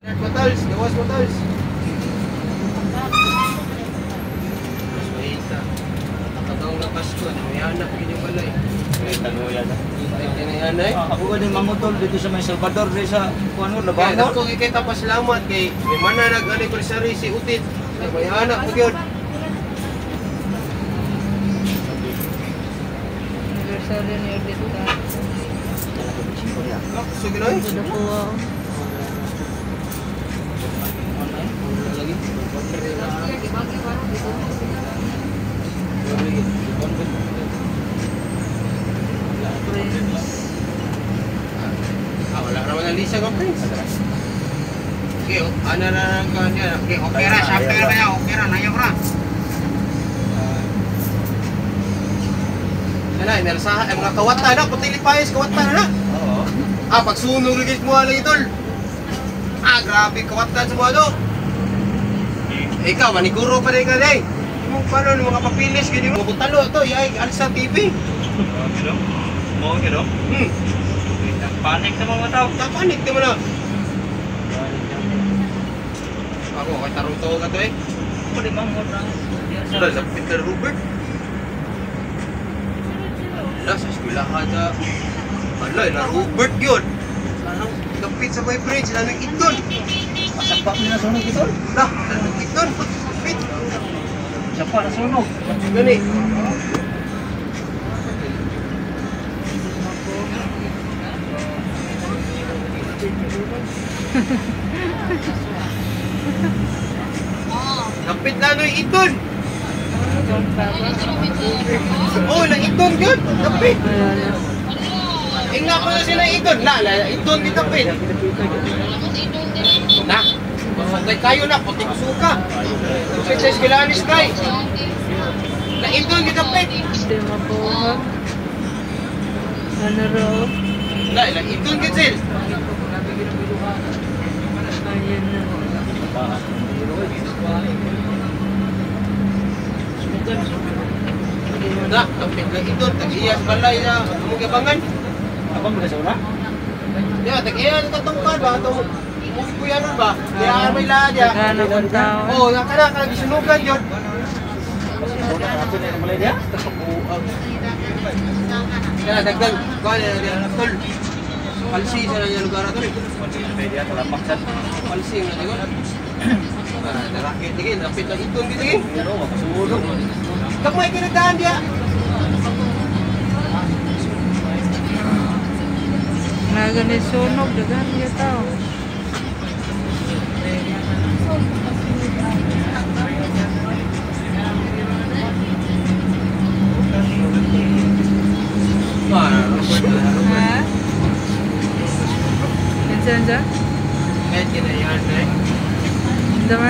Motals, gawas motals. Mas mahita. Nakatawang na Pasko, may anak gini balay. May taluyan na. Ay, anay. Ako gani mangutol dito sa may Salvador dito sa kuan ko Kaya Labangon. dako kay kita pasalamat kay may mananag anniversary si Utit. May anak ko gyud. Anniversary ni Udit ka. So ginoy. Gusto ko. Prince. Ah, wala raman ang Lisa ko, Prince. Okay, oh, ana na lang ka niya. Okay, okay ra, shafter ra ya, okay ra, nayaw ra. Ana, inalsahan, ay mga kawata na, puti lipayes, kawata na na. Oo. Ah, pagsunog lagi mo lagi tol. Ah, grabe kawatan sa mga do. Ikaw, maniguro pa rin ka day. Imong paano ng mga papilis ganyan mo talo to, yay alsa TV. Kilo? Mo kilo? Hmm. Panik sa mga tao. Kapanik di mo na. Ako kay tarong to ka to eh. Pwede manghod na. Wala sa Peter Robert. Wala sa eskwelahan sa Wala, ila Robert yun. Anong kapit sa may bridge, lanong iton. Pasagpa nila sunog ito. Lah, lanong iton. Kapit. Sapa na sunog. Gani. Kapit na no iton. Oh, na iton gyud. Kapit. Ingna ko na sila iton. Na, na iton dito kapit. Na. Masakay kayo na puti ko suka. Kapit sa eskwelahan kay. Na iton gid kapit. Hindi mabuhag. Ano raw? Na, ilang iton gid sil. Ayan na. Na, kapit lang iton tag-iya sa balay na among gibangan. Abang ba sa una? Ya, tag-iya sa katong ba atong mugi kuyanon ba? Diya may lahat ya. Daghan akong tao. Oh, nga kana kana gisunugan gyud. Ato na yung balay diya. Kaya dagdag kuan na tol. Palsi sa na lugar ato eh. Pwede ya talapak sa. Palsi nga digon. Ah, narakit dige, napit lang iton gid dige. Pero makasunog. Kamay kinadaan diya. Nagani sunog, daghan yung tao. Ah, Ha? Minsan siya? Kahit kinayan eh. Dama?